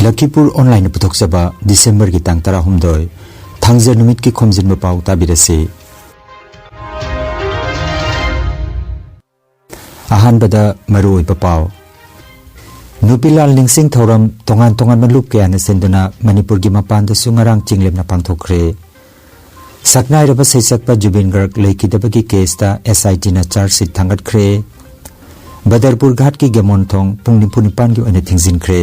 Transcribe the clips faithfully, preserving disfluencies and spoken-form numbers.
ꯂꯈꯤꯄꯨꯔ ꯑꯣꯟꯂꯥꯏꯟꯅ ꯄꯨꯊꯣꯛꯆꯕ ꯗꯤꯁꯦꯝꯕꯔꯒꯤ ꯇꯥꯡ ꯇꯔꯥꯍꯨꯝꯗꯣꯏ, ꯊꯥꯡꯖ ꯅꯨꯃꯤꯠꯀꯤ ꯈꯣꯝꯖꯤꯟꯕ ꯄꯥꯎ ꯇꯥꯕꯤꯔꯁꯤ꯫ ꯑꯍꯥꯟꯕꯗ ꯃꯔꯨꯑꯣꯏꯕ ꯄꯥꯎ꯫ ꯅꯨꯄꯤꯂꯥꯜ ꯅꯤꯡꯁꯤꯡ ꯊꯧꯔꯝ ꯇꯣꯉꯥꯟ ꯇꯣꯉꯥꯟꯕ ꯂꯨꯞ ꯀꯌꯥꯅ ꯁꯤꯟꯗꯨꯅ ꯃꯅꯤꯄꯨꯔꯒꯤ ꯃꯄꯥꯟꯗꯁꯨ ꯉꯔꯥꯡ ꯆꯤꯡꯂꯦꯝꯅ ꯄꯥꯡꯊꯣꯛꯈ꯭ꯔꯦ꯫ ꯁꯛꯅꯥꯏꯔꯕ ꯁꯩꯁꯛꯄ ꯖꯨꯕꯤꯟ ꯒꯔꯒ ꯂꯩꯈꯤꯗꯕꯒꯤ ꯀꯦꯁꯇ ꯑꯦꯁ ꯑꯥꯏ ꯇꯤꯅ ꯆꯥꯔꯖ ꯁꯤꯠ ꯊꯥꯡꯒꯠꯈ꯭ꯔꯦ꯫ ꯕꯗꯔꯄꯨꯔ ꯘꯥꯠꯀꯤ ꯒꯦꯃꯣꯟ ꯊꯣꯡ ꯄꯨꯡ ꯅꯤꯐꯨ ꯅꯤꯄꯥꯟꯒꯤ ꯑꯣꯏꯅ ꯊꯤꯡꯖꯤꯟꯈ꯭ꯔꯦ꯫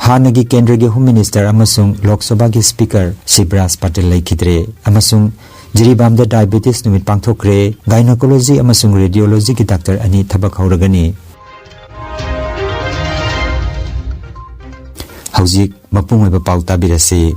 ꯍꯥꯟꯅꯒꯤ ꯀꯦꯟꯗ꯭ꯔꯒꯤ ꯍꯣꯝ ꯃꯤꯅꯤꯁꯇꯔ ꯑꯃꯁꯨꯡ ꯂꯣꯛ ꯁꯚꯥꯒꯤ ꯁ꯭ꯄꯤꯀꯔ ꯁꯤꯕꯔꯥꯖ ꯄꯇꯦꯜ ꯂꯩꯈꯤꯗ꯭ꯔꯦ ꯑꯃꯁꯨꯡ ꯖꯤꯔꯤꯕꯥꯝꯗ ꯗꯥꯏꯕꯦꯇꯤꯁ ꯅꯨꯃꯤꯠ ꯄꯥꯡꯊꯣꯛꯈ꯭ꯔꯦ꯫ ꯒꯥꯏꯅꯣꯀꯣꯂꯣꯖꯤ ꯑꯃꯁꯨꯡ ꯔꯦꯗꯤꯑꯣꯂꯣꯖꯤꯒꯤ ꯗꯥꯛꯇꯔ ꯑꯅꯤ ꯊꯕꯛ ꯍꯧꯔꯒꯅꯤ꯫ ꯍꯧꯖꯤꯛ ꯃꯄꯨꯡ ꯑꯣꯏꯕ ꯄꯥꯎ ꯇꯥꯕꯤꯔꯁꯤ꯫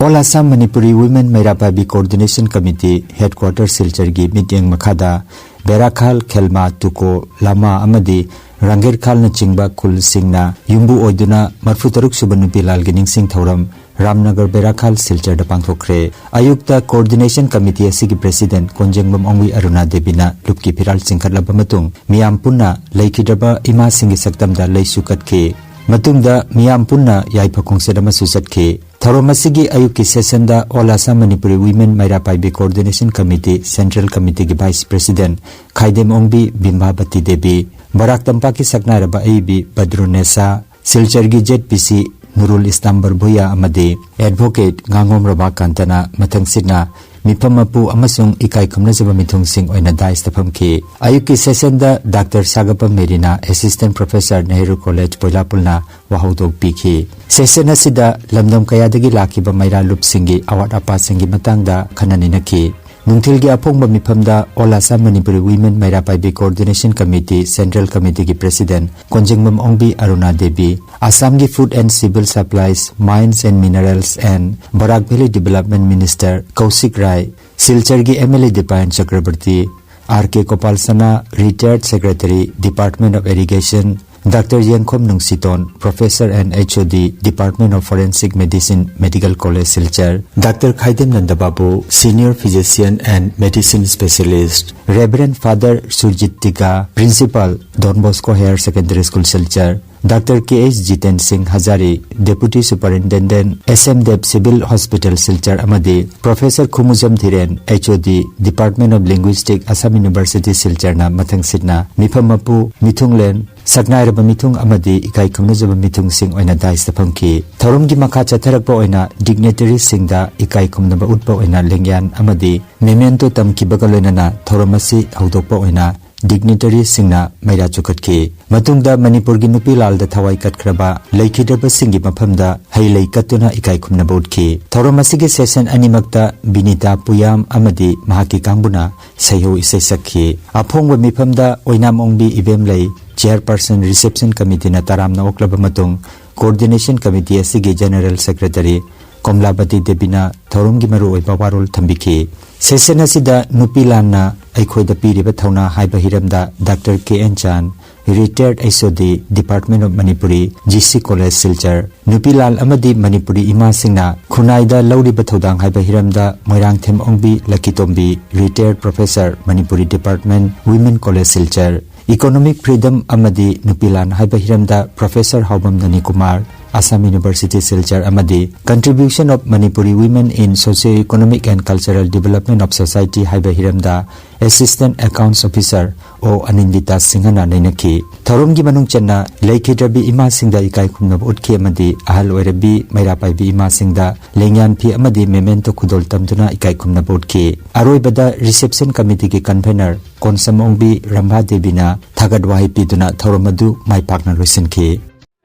All Assam Manipuri Women ꯃꯩꯔꯥ ꯄꯥꯏꯕꯤ Coordination Committee headquarter ꯁꯤꯜꯆꯔꯒꯤ ꯃꯤꯠꯌꯦꯡ ꯃꯈꯥꯗ ꯕꯦꯔꯥꯈꯥꯜ, ꯈꯦꯜꯃꯥ, ꯇꯨꯀꯣ, ꯂꯃꯥ ꯑꯃꯗꯤ ꯔꯥꯡꯒꯦꯔꯈꯥꯜꯅꯆꯤꯡꯕ ꯈꯨꯜꯁꯤꯡꯅ ꯌꯨꯝꯕꯨ ꯑꯣꯏꯗꯨꯅ ꯃꯔꯐꯨ ꯇꯔꯨꯛ ꯁꯨꯕ ꯅꯨꯄꯤ ꯂꯥꯜꯒꯤ ꯅꯤꯡꯁꯤꯡ ꯊꯧꯔꯝ ꯔꯥꯝꯅꯒꯔ ꯕꯦꯔꯥꯈꯥꯜ ꯁꯤꯜꯆꯔꯗ ꯄꯥꯡꯊꯣꯛꯈ꯭ꯔꯦ꯫ ꯑꯌꯨꯛꯇ Coordination Committee ꯑꯁꯤꯒꯤ President ꯀꯣꯟꯖꯦꯡꯕꯝ ꯑꯣꯡꯕꯤ ꯑꯔꯨꯅꯥ ꯗꯦꯕꯤꯅ ꯂꯨꯞꯀꯤ ꯐꯤꯔꯥꯜ ꯆꯤꯡꯈꯠꯂꯕ ꯃꯇꯨꯡ ꯃꯤꯌꯥꯝ ꯄꯨꯟꯅ ꯂꯩꯈꯤꯗ꯭ꯔꯕ ꯏꯃꯥꯁꯤꯡꯒꯤ ꯁꯛꯇꯝꯗ ꯂꯩꯁꯨ ꯀꯠꯈꯤ꯫ ꯃꯇꯨꯡꯗ ꯃꯤꯌꯥꯝ ꯄꯨꯟꯅ ꯌꯥꯏꯐ ꯈꯣꯡꯆꯠ ꯑꯃꯁꯨ ꯆꯠꯈꯤ꯫ ꯊꯧꯔꯝ ꯑꯁꯤꯒꯤ ꯑꯌꯨꯛꯀꯤ ꯁꯦꯁꯟꯗ All Assam Manipuri Women ꯃꯩꯔꯥ ꯄꯥꯏꯕꯤ Coordination Committee Central Committeeꯒꯤ Vice President ꯈꯥꯏꯗꯦꯝ ꯑꯣꯡꯕꯤ ꯕꯤꯝꯕꯥꯕꯇꯤ ꯗꯦꯕꯤ, ꯕꯔꯥꯛ ꯇꯝꯄꯥꯛꯀꯤ ꯁꯛꯅꯥꯏꯔꯕ ꯑꯏꯕꯤ ꯕꯗ꯭ꯔꯨꯟꯅꯦꯁꯥ, ꯁꯤꯜꯆꯔꯒꯤ ꯖꯦꯠ ꯄꯤ ꯁꯤ ꯅꯨꯔꯨꯜ ꯏꯁꯂꯥꯝ ꯕꯔꯚꯨꯌꯥ ꯑꯃꯗꯤ Advocate ꯉꯥꯉꯣꯝ ꯔꯃꯥꯀꯥꯟꯇꯅ ꯃꯊꯪꯁꯤꯠꯅ ꯃꯤꯐꯝ ꯃꯄꯨ ꯑꯃꯁꯨꯡ ꯏꯀꯥꯏ ꯈꯨꯝꯅꯖꯕ ꯃꯤꯊꯨꯡꯁꯤꯡ ꯑꯣꯏꯅ ꯗꯥꯏꯁꯇ ꯐꯝꯈꯤ꯫ ꯑꯌꯨꯛꯀꯤ ꯁꯦꯁꯟꯗ doctor Sagapam Merina, Assistant Professor, Nehru college, ꯄꯣꯏꯂꯥꯄꯨꯜꯅ ꯋꯥꯍꯧꯗꯣꯛ ꯄꯤꯈꯤ꯫ ꯁꯦꯁꯟ ꯑꯁꯤꯗ ꯂꯝꯗꯝ ꯀꯌꯥꯗꯒꯤ ꯂꯥꯛꯈꯤꯕ ꯃꯩꯔꯥ ꯂꯨꯞꯁꯤꯡꯒꯤ ꯑꯋꯥꯠ ꯑꯄꯥꯁꯤꯡꯒꯤ ꯃꯇꯥꯡꯗ ꯈꯟꯅ ꯅꯩꯅꯈꯤ꯫ ꯅꯨꯡꯊꯤꯜꯒꯤ ꯑꯐꯣꯡꯕ ꯃꯤꯐꯝꯗ All Assam Manipuri Women ꯃꯩꯔꯥ ꯄꯥꯏꯕꯤ Coordination Committee Central Committeeꯒꯤ President ꯀꯣꯟꯖꯦꯡꯕꯝ ꯑꯣꯡꯕꯤ ꯑꯔꯨꯅꯥ ꯗꯦꯕꯤ, ꯑꯁꯥꯝꯒꯤ Food and Civil Supplies, Mines and Minerals and Barak Valley Development Minister ꯀꯧꯁꯤꯛ Rai, ꯁꯤꯜꯆꯔꯒꯤ M L A ꯗꯤꯄꯥꯌꯟ ꯆꯀ꯭ꯔꯕꯔꯇꯤ, R K ꯀꯣꯄꯥꯜ ꯁꯅꯥ, Retired Secretary, Department of Irrigation, doctor ꯌꯦꯡꯈꯣꯝ ꯅꯨꯡꯁꯤꯇꯣꯟ, Professor and H O D, Department of Forensic Medicine, Medical College, Silchar, doctor Khaidem Nandababu, Senior Physician and Medicine Specialist, Reverend Father Surjit Tika, Principal, Don Bosco Higher Secondary School, Silchar, doctor K H Jiten Singh Hazari, Deputy Superintendent, S M Deb Civil Hospital, Silchar, ꯑꯃꯗꯤ professor Khumujam Dhiren, H O D, Department of Linguistic, Assam University, ꯁꯤꯜꯆꯔꯅ ꯃꯊꯪꯁꯤꯠꯅ ꯃꯤꯐꯝ ꯃꯄꯨ, ꯃꯤꯊꯨꯡꯂꯦꯟ, ꯁꯛꯅꯥꯏꯔꯕ ꯃꯤꯊꯨꯡ ꯑꯃꯗꯤ ꯏꯀꯥꯏ ꯈꯨꯝꯅꯖꯕ ꯃꯤꯊꯨꯡꯁꯤꯡ ꯑꯣꯏꯅ ꯗꯥꯏꯁꯇ ꯐꯝꯈꯤ꯫ ꯊꯧꯔꯝꯒꯤ ꯃꯈꯥ ꯆꯠꯊꯔꯛꯄ ꯑꯣꯏꯅ ꯗꯤꯒꯅꯤꯇꯔꯤꯁꯤꯡꯗ ꯏꯀꯥꯏ ꯈꯨꯝꯅꯕ ꯎꯠꯄ ꯑꯣꯏꯅ ꯂꯦꯡꯌꯥꯟ ꯑꯃꯗꯤ ꯃꯦꯃꯦꯟꯇꯣ ꯇꯝꯈꯤꯕꯒ ꯂꯣꯏꯅꯅ ꯊꯧꯔꯝ ꯑꯁꯤ ꯍꯧꯗꯣꯛꯄ ꯑꯣꯏꯅ ꯗꯤꯒꯅꯤꯇꯔꯤꯁꯤꯡꯅ ꯃꯩꯔꯥ ꯆꯨꯈꯠꯈꯤ꯫ ꯃꯇꯨꯡꯗ ꯃꯅꯤꯄꯨꯔꯒꯤ ꯅꯨꯄꯤ ꯂꯥꯜꯗ ꯊꯋꯥꯏ ꯀꯠꯈ꯭ꯔꯕ ꯂꯩꯈꯤꯗ꯭ꯔꯕꯁꯤꯡꯒꯤ ꯃꯐꯝꯗ ꯍꯩ ꯂꯩ ꯀꯠꯇꯨꯅ ꯏꯀꯥꯏ ꯈꯨꯝꯅꯕ ꯎꯠꯈꯤ꯫ ꯊꯧꯔꯝ ꯑꯁꯤꯒꯤ ꯁꯦꯁꯟ ꯑꯅꯤꯃꯛꯇ ꯕꯤꯅꯤꯇꯥ ꯄꯨꯌꯥꯝ ꯑꯃꯗꯤ ꯃꯍꯥꯛꯀꯤ ꯀꯥꯡꯕꯨꯅ ꯁꯩꯍꯧ ꯏꯁꯩ ꯁꯛꯈꯤ꯫ ꯑꯐꯣꯡꯕ ꯃꯤꯐꯝꯗ ꯑꯣꯏꯅꯥꯝ ꯑꯣꯡꯕꯤ ꯏꯕꯦꯝꯂꯩ, Chairperson, Reception Committeeꯅ ꯇꯔꯥꯝꯅ ꯑꯣꯛꯂꯕ ꯃꯇꯨꯡ, Coordination Committee ꯑꯁꯤꯒꯤ General Secretary ꯀꯣꯝꯂꯥꯕꯇꯤ ꯗꯦꯕꯤꯅ ꯊꯧꯔꯝꯒꯤ ꯃꯔꯨꯑꯣꯏꯕ ꯋꯥꯔꯣꯜ ꯊꯝꯕꯤꯈꯤ꯫ ꯁꯦꯁꯟ ꯑꯁꯤꯗ ꯅꯨꯄꯤ ꯂꯥꯟꯅ ꯑꯩꯈꯣꯏꯗ ꯄꯤꯔꯤꯕ ꯊꯧꯅꯥ ꯍꯥꯏꯕ ꯍꯤꯔꯝꯗ doctor K N Chan, Retired H O D, Department of Manipuri, G C College, Silchar, ꯅꯨꯄꯤ ꯂꯥꯜ ꯑꯃꯗꯤ ꯃꯅꯤꯄꯨꯔꯤ ꯏꯃꯥꯁꯤꯡꯅ ꯈꯨꯟꯅꯥꯏꯗ ꯂꯧꯔꯤꯕ ꯊꯧꯗꯥꯡ ꯍꯥꯏꯕ ꯍꯤꯔꯝꯗ ꯃꯣꯏꯔꯥꯡꯊꯦꯝ ꯑꯣꯡꯕꯤ ꯂꯛꯀꯤꯇꯣꯝꯕꯤ, Retired Professor, Manipuri Department, Women College, Silchar, Economic Freedom ꯑꯃꯗꯤ ꯅꯨꯄꯤ ꯂꯥꯟ ꯍꯥꯏꯕ ꯍꯤꯔꯝꯗ ꯄ꯭ꯔꯣꯐꯦꯁꯔ ꯍꯥꯎꯕꯝ ꯅꯅꯤꯀꯨꯃꯥꯔ, Assam University, ꯁꯤꯜꯆꯔ, ꯑꯃꯗꯤ Contribution of Manipuri Women in Socio-Economic and Cultural Development of Society ꯍꯥꯏꯕ ꯍꯤꯔꯝꯗ Assistant Accounts Officer ꯑꯣ ꯑꯅꯤꯟꯗꯤꯇꯥ ꯁꯤꯡꯍꯅ ꯅꯩꯅꯈꯤ꯫ ꯊꯧꯔꯝꯒꯤ ꯃꯅꯨꯡ ꯆꯟꯅ ꯂꯩꯈꯤꯗ꯭ꯔꯕꯤ ꯏꯃꯥꯁꯤꯡꯗ ꯏꯀꯥꯏ ꯈꯨꯝꯅꯕ ꯎꯠꯈꯤ ꯑꯃꯗꯤ ꯑꯍꯜ ꯑꯣꯏꯔꯕꯤ ꯃꯩꯔꯥ ꯄꯥꯏꯕꯤ ꯏꯃꯥꯁꯤꯡꯗ ꯂꯦꯡꯌꯥꯟ ꯐꯤ ꯑꯃꯗꯤ ꯃꯦꯃꯦꯟꯇꯣ ꯈꯨꯗꯣꯜ ꯇꯝꯗꯨꯅ ꯏꯀꯥꯏ ꯈꯨꯝꯅꯕ ꯎꯠꯈꯤ꯫ ꯑꯔꯣꯏꯕꯗ Reception Committeeꯒꯤ Convener ꯀꯣꯟꯁꯝ ꯑꯣꯡꯕꯤ ꯔꯝꯚꯥ ꯗꯦꯕꯤꯅ ꯊꯥꯒꯠ ꯋꯥꯍꯩ ꯄꯤꯗꯨꯅ ꯊꯧꯔꯝ ꯑꯗꯨ ꯃꯥꯏ ꯄꯥꯛꯅ ꯂꯣꯏꯁꯤꯟꯈꯤ꯫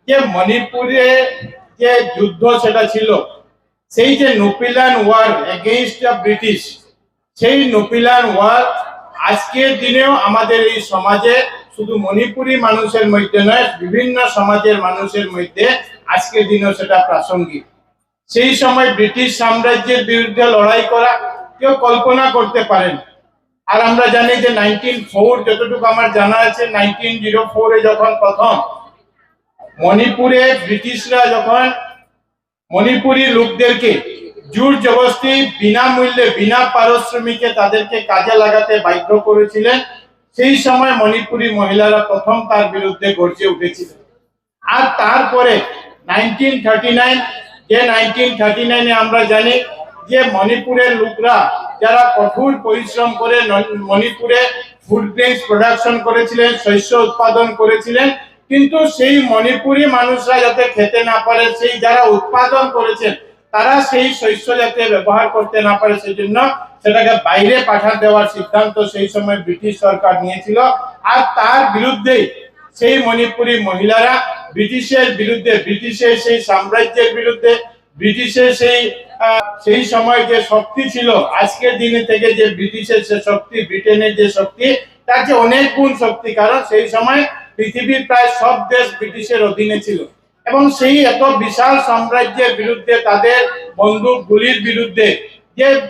যে মণিপুরে যে যুদ্ধ সেটা ছিল, সেই যে নুপিলান ওয়ার এগেইনস্ট দ্য ব্রিটিশ, সেই নুপিলান ওয়ার আজকের দিনেও আমাদের এই সমাজে শুধু মণিপুরী মানুষের মধ্যে নয়, বিভিন্ন সমাজের মানুষের মধ্যে আজকের দিনেও সেটা প্রাসঙ্গিক। সেই সময় ব্রিটিশ সাম্রাজ্যের বিরুদ্ধে লড়াই করা কেউ কল্পনা করতে পারেন। আর আমরা জানি যে নাইনটিন ফোর, যতটুকু আমার জানা আছে, নাইনটিন জিরো ফোরে যখন প্রথম মণিপুরে ব্রিটিশরা যখন মণিপুরী লোকদেরকে জোর জবরদস্তি, বিনামূল্যে, বিনা পারিশ্রমিকে তাদেরকে কাজে লাগাতে বাধ্য করেছিলেন, সেই সময় মণিপুরী মহিলারা প্রথম তার বিরুদ্ধে গর্জে উঠেছিলেন। আর তারপরে নাইনটিন থার্টি নাইন, যে নাইনটিন থার্টি নাইনে আমরা জানি যে মণিপুরের লোকরা যারা কঠোর পরিশ্রম করে ন- মণিপুরে ফুড গ্রেনস প্রোডাকশন করেছিলেন, শস্য উৎপাদন করেছিলেন, কিন্তু সেই মণিপুরি মানুষরা যাতে খেতে না পারে, সেই যারা উৎপাদন করেছেন তারা সেই শস্য যাতে ব্যবহার করতে না পারে, সেই জন্য সেটাকে বাইরে পাঠা দেওয়ার সিদ্ধান্ত সেই সময় ব্রিটিশ সরকার নিয়েছিল। আর তার বিরুদ্ধেই সেই মণিপুরি মহিলারা ব্রিটিশের বিরুদ্ধে, ব্রিটিশের সেই সাম্রাজ্যের বিরুদ্ধে, ব্রিটিশের সেই আহ, সেই সময় যে শক্তি ছিল, আজকের দিনে থেকে যে ব্রিটিশের যে শক্তি, ব্রিটেনের যে শক্তি, তার যে অনেক গুণ শক্তি, কারণ সেই সময় পৃথিবীর প্রায় সব দেশ ব্রিটিশের অধীনে ছিল। এবং সেই এত বিশাল সাম্রাজ্যের বিরুদ্ধে তাদের বন্দুক গুলির বিরুদ্ধে যে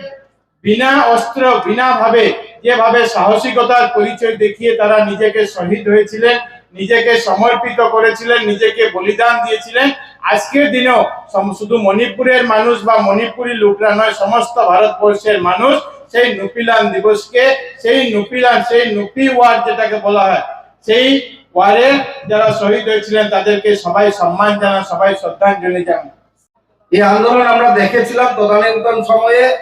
বিনা অস্ত্র, বিনা ভাবে যেভাবে সাহসিকতার পরিচয় দেখিয়ে তারা নিজেকে শহীদ হয়েছিলেন, নিজেকে সমর্পিত করেছিলেন, নিজেকে বলিদান দিয়েছিলেন, আজকের দিনেও সম- শুধু মণিপুরের মানুষ বা মণিপুরি লোকরা নয়, সমস্ত ভারতবর্ষের মানুষ সেই নুপিলান দিবসকে, সেই নুপিলান, সেই নুপি ওয়ার যেটাকে বলা হয়, সেই ওয়ারে যারা শহীদ হয়েছিলেন তাদেরকে সবাই সম্মান জানান, সবাই শ্রদ্ধাঞ্জলি জানান। এই আন্দোলন আমরা দেখেছিলাম তদানীন্তন সময়ে,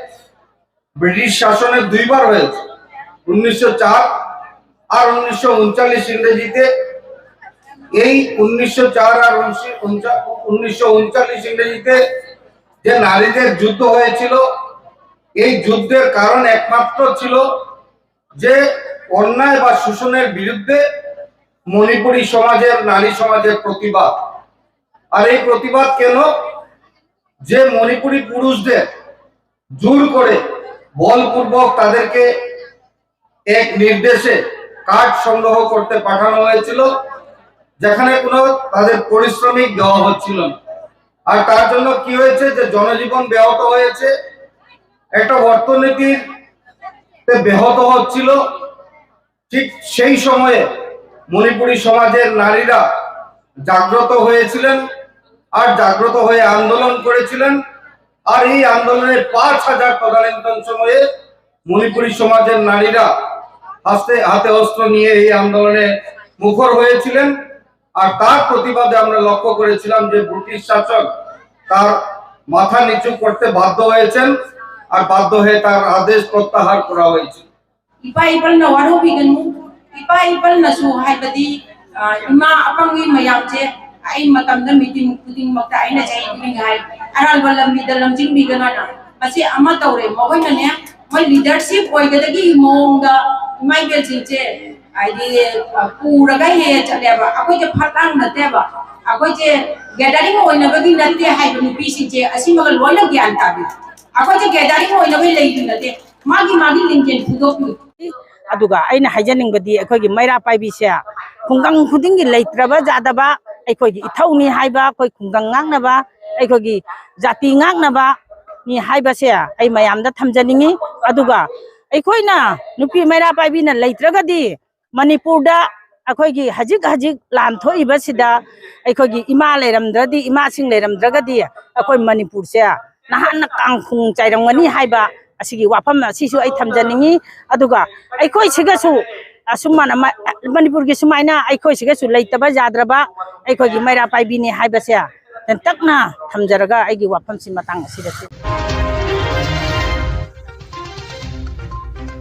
ব্রিটিশ শাসনের দুইবার হয়েছে, উনিশশো চার আর উনিশশো উনচল্লিশ ইংরেজিতে। এই উনিশশো চার আর উনিশশো উনচল্লিশ ইংরেজিতে যে নারীদের যুদ্ধ হয়েছিল, এই যুদ্ধের কারণ একমাত্র ছিল যে অন্যায় বা শোষণের বিরুদ্ধে মণিপুরী সমাজের, নারী সমাজের প্রতিবাদ। আর এই প্রতিবাদ কেন? যে মণিপুরী পুরুষদের জোর করে, বলপূর্বক তাদেরকে এক নির্দেশে কাঠ সংগ্রহ করতে পাঠানো হয়েছিল, যেখানে কোনো তাদের পারিশ্রমিক দেওয়া হচ্ছিল না। আর তার জন্য কি হয়েছে? যে জনজীবন ব্যাহত হয়েছে, একটা অর্থনীতির ব্যাহত হচ্ছিল। ঠিক সেই সময়ে মণিপুরী সমাজের নারীরা জাগ্রত হয়েছিলেন আর জাগ্রত হয়ে আন্দোলন করেছিলেন। আর এই আন্দোলনে পাঁচ হাজার, তদানীন্তন সময়ে মণিপুরী সমাজের নারীরা হাতে হাতে অস্ত্র নিয়ে এই আন্দোলনে মুখর হয়েছিলেন। আর তার প্রতিবাদে আমরা লক্ষ্য করেছিলাম যে ব্রিটিশ শাসক তার মাথা নিচু করতে বাধ্য হয়েছেন, আর বাধ্য হয়ে তার আদেশ প্রত্যাহার করা হয়েছে। ꯏꯄꯥ ꯏꯄꯜꯅ ꯋꯥꯔꯧꯕꯤꯒꯅꯨ꯫ ꯏꯄꯥ ꯏꯄꯜꯅꯁꯨ ꯍꯥꯏꯕꯗꯤ, ꯑ, ꯏꯃꯥ ꯑꯄꯪꯕꯤ ꯃꯌꯥꯝꯁꯦ ꯑꯩ ꯃꯇꯝꯗ ꯃꯤꯇꯤꯡ ꯈꯨꯗꯤꯡꯃꯛꯇ ꯑꯩꯅ ꯆꯍꯤ ꯈꯨꯗꯤꯡ ꯍꯥꯏ, "ꯑꯔꯥꯟꯕ ꯂꯝꯕꯤꯗ ꯂꯝꯖꯤꯡꯕꯤꯒꯅꯨ" ꯍꯥꯏꯅ꯫ ꯃꯁꯤ ꯑꯃ ꯇꯧꯔꯦ, ꯃꯈꯣꯏꯅꯅꯦ, ꯃꯣꯏ ꯂꯤꯗꯔꯁꯤꯞ ꯑꯣꯏꯒꯗꯒꯤ ꯃꯑꯣꯡꯗ ꯏꯃꯥ ꯏꯕꯦꯜꯁꯤꯡꯁꯦ, ꯍꯥꯏꯗꯤ, ꯑ, ꯄꯨꯔꯒ ꯍꯦꯛ ꯍꯦꯛ ꯆꯠꯂꯦꯕ꯫ ꯑꯩꯈꯣꯏꯁꯦ ꯐꯠ ꯂꯥꯡ ꯅꯠꯇꯦꯕ, ꯑꯩꯈꯣꯏꯁꯦ ꯒꯦꯗꯔꯤꯡ ꯑꯣꯏꯅꯕꯒꯤ ꯅꯠꯇꯦ ꯍꯥꯏꯕ ꯅꯨꯄꯤꯁꯤꯡꯁꯦ ꯑꯁꯤꯃꯒ ꯂꯣꯏꯅ ꯒ꯭ꯌꯥꯟ ꯇꯥꯕꯤꯌꯨ꯫ ꯑꯩꯈꯣꯏꯁꯦ ꯒꯦꯗꯔꯤꯡ ꯑꯣꯏꯅꯕꯒꯤ ꯂꯩꯕ ꯅꯠꯇꯦ, ꯃꯥꯒꯤ ꯃꯥꯒꯤ ꯂꯤꯡꯖꯦꯜ ꯐꯨꯗꯣꯛꯄꯤꯌꯨ꯫ ꯑꯗꯨꯒ ꯑꯩꯅ ꯍꯥꯏꯖꯅꯤꯡꯕꯗꯤ ꯑꯩꯈꯣꯏꯒꯤ ꯃꯩꯔꯥ ꯄꯥꯏꯕꯤꯁꯦ ꯈꯨꯡꯒꯪ ꯈꯨꯗꯤꯡꯒꯤ ꯂꯩꯇ꯭ꯔꯕ ꯌꯥꯗꯕ, ꯑꯩꯈꯣꯏꯒꯤ ꯏꯊꯧꯅꯤ ꯍꯥꯏꯕ, ꯑꯩꯈꯣꯏ ꯈꯨꯡꯒꯪ ꯉꯥꯛꯅꯕ, ꯑꯩꯈꯣꯏꯒꯤ ꯖꯥꯇꯤ ꯉꯥꯛꯅꯕꯅꯤ ꯍꯥꯏꯕꯁꯦ ꯑꯩ ꯃꯌꯥꯝꯗ ꯊꯝꯖꯅꯤꯡꯉꯤ꯫ ꯑꯗꯨꯒ ꯑꯩꯈꯣꯏꯅ ꯅꯨꯄꯤ ꯃꯩꯔꯥ ꯄꯥꯏꯕꯤꯅ ꯂꯩꯇ꯭ꯔꯒꯗꯤ ꯃꯅꯤꯄꯨꯔꯗ ꯑꯩꯈꯣꯏꯒꯤ ꯍꯧꯖꯤꯛ ꯍꯧꯖꯤꯛ ꯂꯥꯟ ꯊꯣꯛꯏꯕꯁꯤꯗ ꯑꯩꯈꯣꯏꯒꯤ ꯏꯃꯥ ꯂꯩꯔꯝꯗ꯭ꯔꯗꯤ, ꯏꯃꯥꯁꯤꯡ ꯂꯩꯔꯝꯗ꯭ꯔꯒꯗꯤ ꯑꯩꯈꯣꯏ ꯃꯅꯤꯄꯨꯔꯁꯦ ꯅꯍꯥꯟꯅ ꯀꯥꯡꯈꯣꯡ ꯆꯥꯏꯔꯝꯒꯅꯤ ꯍꯥꯏꯕ ꯑꯁꯤꯒꯤ ꯋꯥꯐꯝ ꯑꯁꯤꯁꯨ ꯑꯩ ꯊꯝꯖꯅꯤꯡꯉꯤ꯫ ꯑꯗꯨꯒ ꯑꯩꯈꯣꯏꯁꯤꯒꯁꯨ ꯑꯁꯨꯝꯅ ꯃ-, ꯃꯅꯤꯄꯨꯔꯒꯤ ꯁꯨꯃꯥꯏꯅ ꯑꯩꯈꯣꯏꯁꯤꯒꯁꯨ ꯂꯩꯇꯕ ꯌꯥꯗ꯭ꯔꯕ ꯑꯩꯈꯣꯏꯒꯤ ꯃꯩꯔꯥ ꯄꯥꯏꯕꯤꯅꯤ ꯍꯥꯏꯕꯁꯦ ꯇꯦꯟꯇꯛꯅ ꯊꯝꯖꯔꯒ ꯑꯩꯒꯤ ꯋꯥꯐꯝꯁꯤ ꯃꯇꯥꯡ ꯑꯁꯤꯗ ꯁꯤ-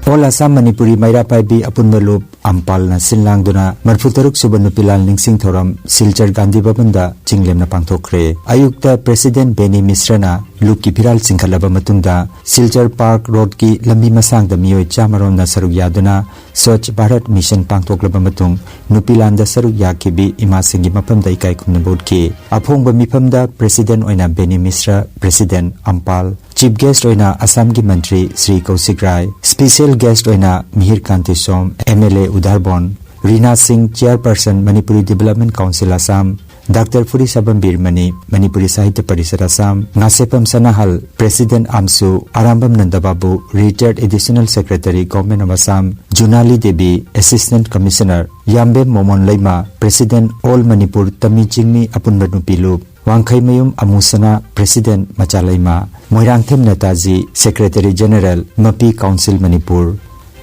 All Assam Manipuri ꯃꯩꯔꯥ ꯄꯥꯏꯕꯤ ꯑꯄꯨꯟꯕ ꯂꯨꯞ ꯑꯝꯄꯥꯜꯅ ꯁꯤꯟ ꯂꯥꯡꯗꯨꯅ ꯃꯔꯤꯐꯨ ꯇꯔꯨꯛ ꯁꯨꯕ ꯅꯨꯄꯤꯂꯥꯟ ꯅꯤꯡꯁꯤꯡ ꯊꯧꯔꯝ ꯁꯤꯜꯆꯔ ꯒꯥꯟꯙꯤ ꯚꯕꯟꯗ ꯆꯤꯡꯂꯦꯝꯅ ꯄꯥꯡꯊꯣꯛꯈ꯭ꯔꯦ꯫ ꯑꯌꯨꯛꯇ ꯄ꯭ꯔꯦꯁꯤꯗꯦꯟꯠ ꯕꯦꯅꯤ ꯃꯤꯁ꯭ꯔꯅ ꯂꯨꯞꯀꯤ ꯐꯤꯔꯥꯜ ꯆꯤꯡꯈꯠꯂꯕ ꯃꯇꯨꯡꯗ ꯁꯤꯜꯆꯔ ꯄꯥꯔꯛ ꯔꯣꯗꯀꯤ ꯂꯝꯕꯤ ꯃꯁꯥꯡꯗ ꯃꯤꯑꯣꯏ ꯆꯥꯃꯔꯣꯝꯅ ꯁꯔꯨꯛ ꯌꯥꯗꯨꯅ ꯁ꯭ꯋꯆ ꯚꯥꯔꯠ ꯃꯤꯁꯟ ꯄꯥꯡꯊꯣꯛꯂꯕ ꯃꯇꯨꯡ ꯅꯨꯄꯤꯂꯥꯟꯗ ꯁꯔꯨꯛ ꯌꯥꯈꯤꯕꯤ ꯏꯃꯥꯁꯤꯡꯒꯤ ꯃꯐꯝꯗ ꯏꯀꯥꯏ ꯈꯨꯝꯅꯕ ꯎꯠꯈꯤ꯫ ꯑꯐꯣꯡꯕ ꯃꯤꯐꯝꯗ ꯄ꯭ꯔꯦꯁꯤꯗꯦꯟꯠ ꯑꯣꯏꯅ ꯕꯦꯅꯤ ꯃꯤꯁ꯭ꯔ, ꯄ꯭ꯔꯦꯁꯤꯗꯦꯟꯠ ꯑꯝꯄꯥꯜ, ꯆꯤꯐ ꯒꯦꯁ꯭ꯠ ꯑꯣꯏꯅ ꯑꯁꯥꯝꯒꯤ ꯃꯟꯇ꯭ꯔꯤ ꯁ꯭ꯔꯤ ꯀꯧꯁꯤꯛ ꯔꯥꯏ, ꯁ꯭ꯄꯦꯁꯤꯌꯦꯜ ꯒꯦꯁ꯭ꯠ ꯑꯣꯏꯅ ꯃꯤꯍꯤꯔ ꯀꯥꯟꯇꯤ ꯁꯣꯝ, M L A Udarbon, Rina Singh, chairperson Manipuri development council Assam, doctor Phurisabam Biramani, Manipuri Sahitya Parishad Assam, Ngasepam Sanahal, president ꯑꯝꯁꯨ, Arambam Nandababu, retired additional secretary, government of Assam, Junali Devi, assistant commissioner, Yambem Momon Leima, president all Manipur Tami Chingmi Apunba Nupi Lup, Wangkheimayum Amusana, president Machaleima, Moirangthem Netaji, secretary general, Mapi council Manipur,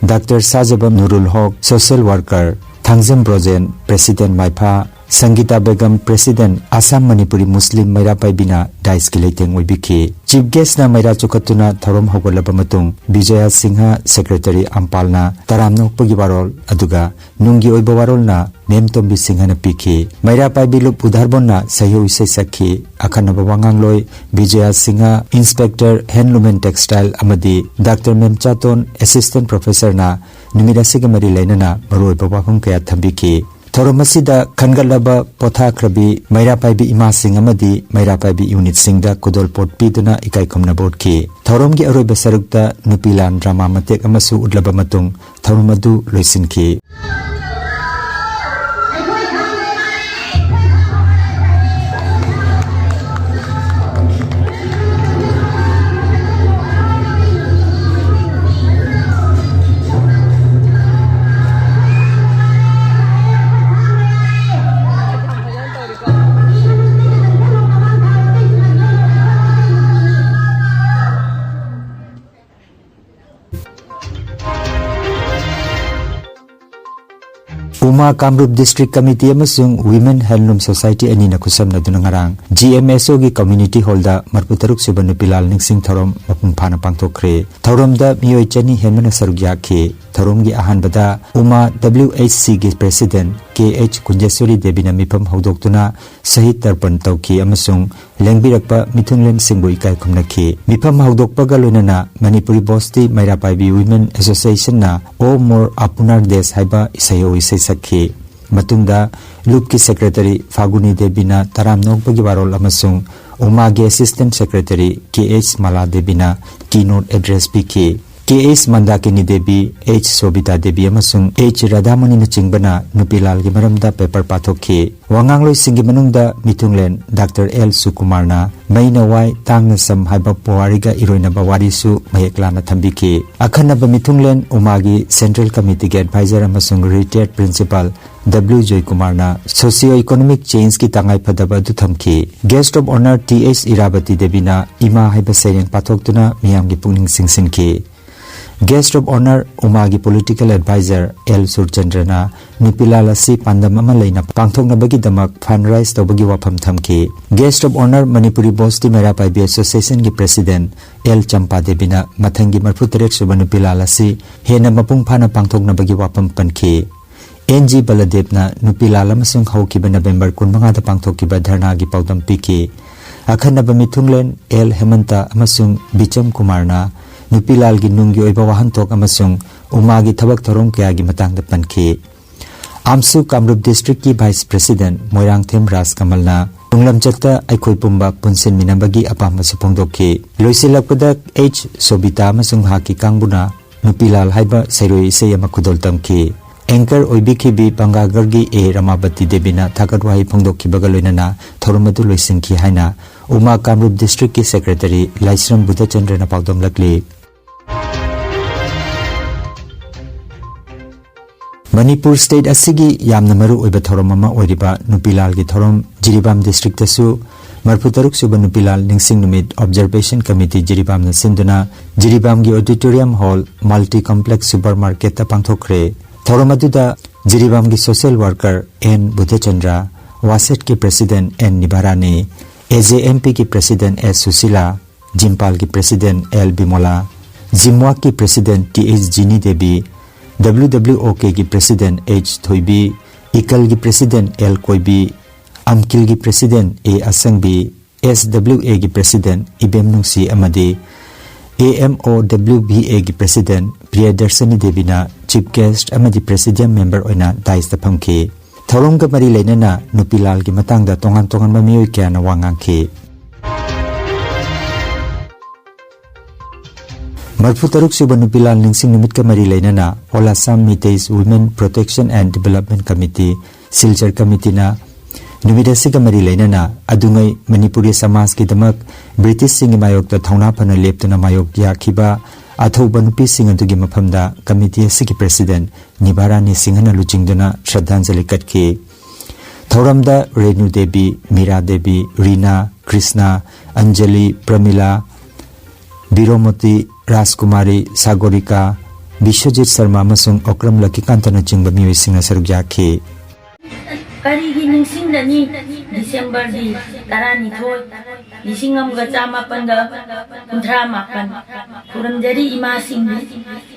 doctor Sajbam Nurul Haque, social worker, Thangjam Brojen, president Maipha, Sangita Begum, President, Assam Manipuri ꯃꯨꯁꯂꯤꯝ ꯃꯩꯔꯥ ꯄꯥꯏꯕꯤꯅ daisꯀꯤ ꯂꯩꯇꯦꯡ ꯑꯣꯏꯕꯤꯈꯤ꯫ Chief guestꯅ ꯃꯩꯔꯥ ꯆꯨꯈꯠꯇꯨꯅ ꯊꯧꯔꯝ ꯍꯧꯒꯠꯂꯕ ꯃꯇꯨꯡ, Bijaya Singh, Secretary ꯑꯝꯄꯥꯜꯅ ꯇꯔꯥꯝꯅ ꯑꯣꯛꯄꯒꯤ ꯋꯥꯔꯣꯜ, ꯑꯗꯨꯒ ꯅꯨꯡꯒꯤ ꯑꯣꯏꯕ ꯋꯥꯔꯣꯜꯅ ꯃꯦꯝ ꯇꯣꯝꯕꯤ ꯁꯤꯡꯍꯅ ꯄꯤꯈꯤ꯫ ꯃꯩꯔꯥ ꯄꯥꯏꯕꯤ ꯂꯨꯞ ꯎꯙꯥꯔꯕꯣꯟꯅ ꯁꯍꯤꯌꯣ ꯏꯁꯩ ꯁꯛꯈꯤ꯫ ꯑꯈꯟꯅꯕ ꯋꯥꯉꯥꯡꯂꯣꯏ Bijaya Singh, Inspector, Handloom and Textile, ꯑꯃꯗꯤ Doctor ꯃꯦꯝꯆꯥꯇꯣꯟ, Assistant Professorꯅ ꯅꯨꯃꯤꯠ ꯑꯁꯤꯒ ꯃꯔꯤ ꯂꯩꯅꯅ ꯃꯔꯨꯑꯣꯏꯕ ꯋꯥꯐꯝ ꯀꯌꯥ ꯊꯝꯕꯤꯈꯤ꯫ ꯊꯧꯔꯝ ꯑꯁꯤꯗ ꯈꯟꯒꯠꯂꯕ ꯄꯣꯊꯥꯈ꯭ꯔꯕꯤ ꯃꯩꯔꯥ ꯄꯥꯏꯕꯤ ꯏꯃꯥꯁꯤꯡ ꯑꯃꯗꯤ ꯃꯩꯔꯥ ꯄꯥꯏꯕꯤ unitꯁꯤꯡꯗ ꯈꯨꯗꯣꯜꯄꯣꯠ ꯄꯤꯗꯨꯅ ꯏꯀꯥꯏ ꯈꯨꯝꯅꯕ ꯎꯠꯈꯤ꯫ ꯊꯧꯔꯝꯒꯤ ꯑꯔꯣꯏꯕ ꯁꯔꯨꯛꯇ ꯅꯨꯄꯤ ꯂꯥꯟ drama ꯃꯇꯦꯛ ꯑꯃꯁꯨ ꯎꯠꯂꯕ ꯃꯇꯨꯡ ꯊꯧꯔꯝ ꯑꯗꯨ ꯂꯣꯏꯁꯤꯟꯈꯤ꯫ ꯎꯃꯥ ꯀꯥꯃꯔꯨꯞ District Committee ꯑꯃꯁꯨꯡ Women Handloom Society ꯑꯅꯤꯅ ꯈꯨꯠꯁꯝꯅꯗꯨꯅ ꯉꯔꯥꯡ GMSOꯒꯤ Community Hallꯗ ꯃꯔꯐꯨ ꯇꯔꯨꯛ ꯁꯨꯕ ꯅꯨꯄꯤ ꯂꯥꯜ ꯅꯤꯡꯁꯤꯡ ꯊꯧꯔꯝ ꯃꯄꯨꯡ ꯐꯥꯅ ꯄꯥꯡꯊꯣꯛꯈ꯭ꯔꯦ꯫ ꯊꯧꯔꯝꯗ ꯃꯤꯑꯣꯏ ꯆꯅꯤ ꯍꯦꯟꯕꯅ ꯁꯔꯨꯛ ꯌꯥꯈꯤ꯫ ꯊꯧꯔꯝꯒꯤ ꯑꯍꯥꯟꯕꯗ ꯎꯃꯥ WHCꯒꯤ President KH ꯀꯨꯟꯖꯦꯁ꯭ꯋꯔꯤ ꯗꯦꯕꯤꯅ ꯃꯤꯐꯝ ꯍꯧꯗꯣꯛꯇꯨꯅ ꯁꯍꯤꯗ ꯇꯔꯄꯟ ꯇꯧꯈꯤ ꯑꯃꯁꯨꯡ ꯂꯦꯡꯕꯤꯔꯛꯄ ꯃꯤꯊꯨꯡꯂꯦꯟꯁꯤꯡꯕꯨ ꯏꯀꯥꯏ ꯈꯨꯝꯅꯈꯤ꯫ ꯃꯤꯐꯝ ꯍꯧꯗꯣꯛꯄꯒ ꯂꯣꯏꯅꯅ ꯃꯅꯤꯄꯨꯔꯤ ꯕꯣꯁꯇꯤ ꯃꯩꯔꯥ ꯄꯥꯏꯕꯤ Women Associationꯅ "ꯑꯣ ꯃꯣꯔ ꯑꯄꯨꯅꯥꯔ ꯗꯦꯁ" ꯍꯥꯏꯕ ꯏꯁꯩ ꯏꯁꯩ ꯁꯛꯈꯤ꯫ ꯃꯇꯨꯡꯗ ꯂꯨꯞꯀꯤ Secretary ꯐꯥꯒꯨꯅꯤ ꯗꯦꯕꯤꯅ ꯇꯔꯥꯝꯅ ꯑꯣꯛꯄꯒꯤ ꯋꯥꯔꯣꯜ ꯑꯃꯁꯨꯡ ꯎꯃꯥꯒꯤ Assistant Secretary KH ꯃꯂꯥ ꯗꯦꯕꯤꯅ keynote address ꯄꯤꯈꯤ꯫ KH ꯃꯟꯗꯥꯀꯤꯅꯤ ꯗꯦꯕꯤ, H ꯁꯣꯕꯤꯇꯥ ꯗꯦꯕꯤ ꯑꯃꯁꯨꯡ H ꯔꯥꯙꯥꯃꯨꯅꯤꯅꯆꯤꯡꯕꯅ ꯅꯨꯄꯤ ꯂꯥꯜꯒꯤ ꯃꯔꯝꯗ paper ꯄꯥꯊꯣꯛꯈꯤ꯫ ꯋꯥꯉꯥꯡꯂꯣꯏꯁꯤꯡꯒꯤ ꯃꯅꯨꯡꯗ ꯃꯤꯊꯨꯡꯂꯦꯟ Doctor L ꯁꯨꯀꯨꯃꯥꯔꯅ "ꯃꯩꯅ ꯋꯥꯏ, ꯇꯥꯡꯅ ꯁꯝ" ꯍꯥꯏꯕ ꯄꯨꯋꯥꯔꯤꯒ ꯏꯔꯣꯏꯅꯕ ꯋꯥꯔꯤꯁꯨ ꯃꯌꯦꯛ ꯂꯥꯅ ꯊꯝꯕꯤꯈꯤ꯫ ꯑꯈꯟꯅꯕ ꯃꯤꯊꯨꯡꯂꯦꯟ ꯎꯃꯥꯒꯤ Central Committeeꯒꯤ Advisor ꯑꯃꯁꯨꯡ Retired Principal W ꯖꯣꯏꯀꯨꯃꯥꯔꯅ socio economic changeꯀꯤ ꯇꯉꯥꯏꯐꯗꯕ ꯑꯗꯨ ꯊꯝꯈꯤ꯫ Guest of Honour Th ꯏꯔꯥꯕꯇꯤ ꯗꯦꯕꯤꯅ "ꯏꯃꯥ" ꯍꯥꯏꯕ ꯁꯩꯔꯦꯡ ꯄꯥꯊꯣꯛꯇꯨꯅ ꯃꯤꯌꯥꯝꯒꯤ ꯄꯨꯛꯅꯤꯡ ꯆꯤꯡꯁꯤꯟꯈꯤ꯫ Guest of Honour ꯎꯃꯥꯒꯤ political advisor ꯑꯦꯜ ꯁꯨꯔꯆꯟꯗ꯭ꯔꯅ ꯅꯨꯄꯤꯂꯥꯜ ꯑꯁꯤ ꯄꯥꯟꯗꯝ ꯑꯃ ꯂꯩꯅ ꯄꯥꯡꯊꯣꯛꯅꯕꯒꯤꯗꯃꯛ fundraise ꯇꯧꯕꯒꯤ ꯋꯥꯐꯝ ꯊꯝꯈꯤ꯫ Guest of Honour Manipuri Basti Meira Paibi Association ꯒꯤ President ꯑꯦꯜ ꯆꯝꯄꯥ ꯗꯦꯕꯤꯅ ꯃꯊꯪꯒꯤ ꯃꯔꯤꯐꯨꯇꯔꯦꯠ ꯁꯨꯕ ꯅꯨꯄꯤꯂꯥꯜ ꯑꯁꯤ ꯍꯦꯟꯅ ꯃꯄꯨꯡ ꯐꯥꯅ ꯄꯥꯡꯊꯣꯛꯅꯕꯒꯤ ꯋꯥꯐꯝ ꯄꯟꯈꯤ꯫ ꯑꯦꯟ ꯖꯤ ꯕꯂꯗꯦꯕꯅ ꯅꯨꯄꯤꯂꯥꯜ ꯑꯃꯁꯨꯡ ꯍꯧꯈꯤꯕ ꯅꯕꯦꯝꯕꯔ ꯀꯨꯟꯃꯉꯥꯗ ꯄꯥꯡꯊꯣꯛꯈꯤꯕ ꯙꯔꯅꯥꯒꯤ ꯄꯥꯎꯗꯝ ꯄꯤꯈꯤ꯫ ꯑꯈꯟꯅꯕ ꯃꯤꯊꯨꯡꯂꯦꯟ ꯑꯦꯜ ꯍꯦꯃꯟꯇ ꯑꯃꯁꯨꯡ ꯕꯤꯆꯝ ꯀꯨꯃꯥꯔꯅ ꯅꯨꯄꯤꯂꯥꯜꯒꯤ ꯅꯨꯡꯒꯤ ꯑꯣꯏꯕ ꯋꯥꯍꯟꯊꯣꯛ ꯑꯃꯁꯨꯡ ꯎꯃꯥꯒꯤ ꯊꯕꯛ ꯊꯧꯔꯝ ꯀꯌꯥꯒꯤ ꯃꯇꯥꯡꯗ ꯄꯟꯈꯤ꯫ ꯑꯥꯝꯁꯨ ꯀꯥꯃꯔꯨꯞ district ꯀꯤ Vice President ꯃꯣꯏꯔꯥꯡꯊꯦꯝ ꯔꯥꯖꯀꯃꯜꯅ ꯇꯨꯡꯂꯝꯆꯠꯇ ꯑꯩꯈꯣꯏ ꯄꯨꯝꯕ ꯄꯨꯟꯁꯤꯟꯃꯤꯟꯅꯕꯒꯤ ꯑꯄꯥꯝꯕꯁꯨ ꯐꯣꯡꯗꯣꯛꯈꯤ꯫ ꯂꯣꯏꯁꯤꯜꯂꯛꯄꯗ ꯑꯩꯆ ꯁꯣꯕꯤꯇꯥ ꯑꯃꯁꯨꯡ ꯃꯍꯥꯛꯀꯤ ꯀꯥꯡꯕꯨꯅ ꯅꯨꯄꯤꯂꯥꯜ ꯍꯥꯏꯕ ꯁꯩꯔꯣꯏ ꯏꯁꯩ ꯑꯃ ꯈꯨꯗꯣꯜ ꯇꯝꯈꯤ꯫ Anchor ꯑꯣꯏꯕꯤꯈꯤꯕꯤ ꯄꯪꯒꯥꯒꯔꯒꯤ ꯑꯦ ꯔꯃꯥꯕꯇꯤ ꯗꯦꯕꯤꯅ ꯊꯥꯒꯠ ꯋꯥꯍꯩ ꯐꯣꯡꯗꯣꯛꯈꯤꯕꯒ ꯂꯣꯏꯅꯅ ꯊꯧꯔꯝ ꯑꯗꯨ ꯂꯣꯏꯁꯤꯟꯈꯤ ꯍꯥꯏꯅ ꯎꯃꯥ ꯀꯥꯃꯔꯨꯞ district ꯀꯤ Secretary ꯂꯥꯏꯁ꯭ꯔꯝ ꯕꯨꯙꯆꯟꯗ꯭ꯔꯅ ꯄꯥꯎꯗꯝꯂꯛꯂꯤ꯫ ꯃꯅꯤꯄꯨꯔ state ꯑꯁꯤꯒꯤ ꯌꯥꯝꯅ ꯃꯔꯨ ꯑꯣꯏꯕ ꯊꯧꯔꯝ ꯑꯃ ꯑꯣꯏꯔꯤꯕ ꯅꯨꯄꯤꯂꯥꯜꯒꯤ ꯊꯧꯔꯝ ꯖꯤꯔꯤꯕꯥꯝ district ꯇꯁꯨ ꯃꯔꯤꯐꯨꯇꯔꯨꯛ ꯁꯨꯕ ꯅꯨꯄꯤꯂꯥꯜ ꯅꯤꯡꯁꯤꯡ ꯅꯨꯃꯤꯠ Observation Committee ꯖꯤꯔꯤꯕꯥꯝꯅ ꯁꯤꯟꯗꯨꯅ ꯖꯤꯔꯤꯕꯥꯝꯒꯤ Auditorium Hall Multi Complex Supermarket ꯇ ꯄꯥꯡꯊꯣꯛꯈ꯭ꯔꯦ꯫ ꯊꯧꯔꯝ ꯑꯗꯨꯗ ꯖꯤꯔꯤꯕꯥꯝꯒꯤ social worker ꯑꯦꯟ ꯕꯨꯙꯆꯟꯗ꯭ꯔ, ꯋꯥꯁꯦꯠꯀꯤ President N Nivarani, A J M P ꯒꯤ President ꯑꯦꯁ ꯁꯨꯁꯤꯂꯥ, ꯖꯤꯝꯄꯥꯜꯒꯤ President ꯑꯦꯜ ꯕꯤꯃꯣꯂꯥ, ꯖꯤꯝꯋꯥꯛꯀꯤ President T H Jini Devi, W W O ꯀꯦꯒꯤ President ꯑꯩꯆ ꯊꯣꯏꯕꯤ, ꯏꯀꯜꯒꯤ President ꯑꯦꯜ ꯀꯣꯏꯕꯤ, ꯑꯝꯀꯤꯜꯒꯤ President A Ashangbi, S W ꯑꯦꯒꯤ President ꯏꯕꯦꯝ ꯅꯨꯡꯁꯤ ꯑꯃꯗꯤ A M O W V ꯑꯦꯒꯤ President ꯄ꯭ꯔꯤꯌꯗꯔꯁꯅꯤ ꯗꯦꯕꯤꯅ Chief Guest ꯑꯃꯗꯤ Presidium Member ꯑꯣꯏꯅ dais ꯇ ꯐꯝꯈꯤ꯫ ꯊꯧꯔꯝꯒ ꯃꯔꯤ ꯂꯩꯅꯅ ꯅꯨꯄꯤꯂꯥꯜꯒꯤ ꯃꯇꯥꯡꯗ ꯇꯣꯉꯥꯟ ꯇꯣꯉꯥꯟꯕ ꯃꯤꯑꯣꯏ ꯀꯌꯥꯅ ꯋꯥ ꯉꯥꯡꯈꯤ꯫ ꯃꯔꯤꯐꯨꯇꯔꯨꯛ ꯁꯨꯕ ꯅꯨꯄꯤꯂꯥꯜ ꯅꯤꯡꯁꯤꯡ ꯅꯨꯃꯤꯠꯀ ꯃꯔꯤ ꯂꯩꯅꯅ All Assam Meiteis Women Protection and Development Committee, Silchar committee ꯅ ꯅꯨꯃꯤꯠ ꯑꯁꯤꯒ ꯃꯔꯤ ꯂꯩꯅꯅ ꯑꯗꯨꯉꯩ ꯃꯅꯤꯄꯨꯔꯤ ꯁꯃꯥꯖꯀꯤꯗꯃꯛ ꯕ꯭ꯔꯤꯇꯤꯁꯁꯤꯡꯒꯤ ꯃꯥꯌꯣꯛꯇ ꯊꯧꯅꯥ ꯐꯅ ꯂꯦꯞꯇꯨꯅ ꯃꯥꯌꯣꯛ ꯌꯥꯈꯤꯕ ꯑꯊꯧꯕ ꯅꯨꯄꯤꯁꯤꯡ ꯑꯗꯨꯒꯤ ꯃꯐꯝꯗ committee ꯑꯁꯤꯒꯤ President ꯅꯤꯚꯥꯔꯥꯅꯤ ꯁꯤꯡꯍꯅ ꯂꯨꯆꯤꯡꯗꯨꯅ ꯁ꯭ꯔꯗꯥꯟꯖꯂꯤ ꯀꯠꯈꯤ꯫ ꯊꯧꯔꯝꯗ ꯔꯦꯅꯨ ꯗꯦꯕꯤ, ꯃꯤꯔꯥ ꯗꯦꯕꯤ, ꯔꯤꯅꯥ, ꯀ꯭ꯔꯤꯁꯅꯥ, ꯑꯟꯖꯂꯤ, ꯄ꯭ꯔꯃꯤꯂꯥ, ꯕꯤꯔꯣꯃꯇꯤ, ꯔꯥꯖꯀꯨꯃꯥꯔꯤ, ꯁꯥꯒꯣꯔꯤꯀꯥ, ꯕꯤꯁ꯭ꯋꯖꯤꯠ ꯁꯔꯃ ꯑꯃꯁꯨꯡ ꯑꯣꯀ꯭ꯔꯝ ꯂꯛꯀꯤꯀꯥꯟꯇꯅꯆꯤꯡꯕ ꯃꯤꯑꯣꯏꯁꯤꯡꯅ ꯁꯔꯨꯛ ꯌꯥꯈꯤ꯫ ꯀꯔꯤꯒꯤ ꯅꯤꯡꯁꯤꯡꯂꯅꯤ? ꯗꯤꯁꯦꯝꯕꯔꯒꯤ ꯇꯔꯥꯅꯤꯊꯣꯏ, ꯂꯤꯁꯤꯡ ꯑꯃꯒ ꯆꯥꯃꯥꯄꯟꯒ ꯀꯨꯟꯊ꯭ꯔꯥ ꯃꯥꯄꯟ꯫ ꯈꯨꯔꯨꯝꯖꯔꯤ ꯏꯃꯥꯁꯤꯡꯕꯨ꯫